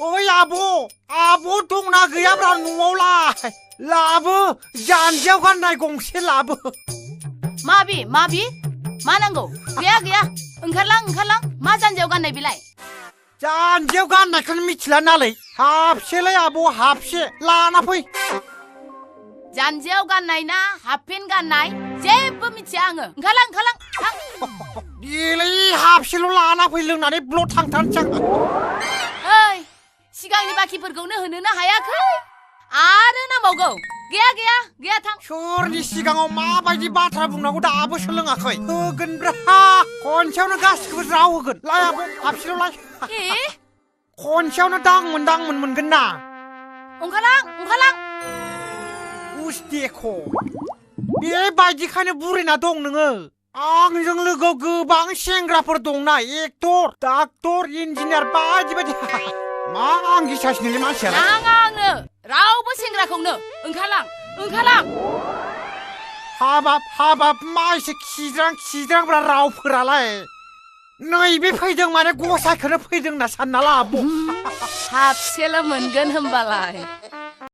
ओइ आब' दंना गैयाब्रा न'आवलाय लाबो जानजियाव गाननाय गंसे लाबो माबि मा नांगौ गैया ओंखारलां मा जानजियाव गाननाय बिलाय जानजियाव गाननायखौनो मिथिला नालाय हाफसेलै आब' हाफसे लाना फै जानजियाव गाननाय ना हाफपेन्ट गाननाय जेबो मिथिया आङो ओंखारलां थां देलै हाफसेल' लाना फै लोंनानै ब्ल' थांथारनोसै आं ओइ सिगांनि बाखिफोरखौनो होनोनो हायाखै आरो नांबावगौ गैया थां सोरनि सिगाङाव माबायदि बाथ्रा बुंनांगौ दाबो सोलोङाखै होगोनब्रा खनसेयावनो गासिखौबो ज्राव होगोन लाय आब' हाफसेल' लाय खनसेयावनो दांमोन मोनगोन ना ओंखारलां उस्तेख' बेबायदिखायनो बुरैना दं नोङो आंजों लोगोआव गोबां सेंग्राफोर दंना एक्टर डाक्टर इन्जिनियार बायदि मा आंगिसासिनोलै मानसिया नाङा आंनो रावबो सेंग्राखौनो ओंखारलां हाबाब मा एसे खिज्रांब्रा रावफोरालाय नैबे फैदों माने गसाइखौनो फैदों होनना सानना ला आब' हाफसेल' मोनगोन होमबालाय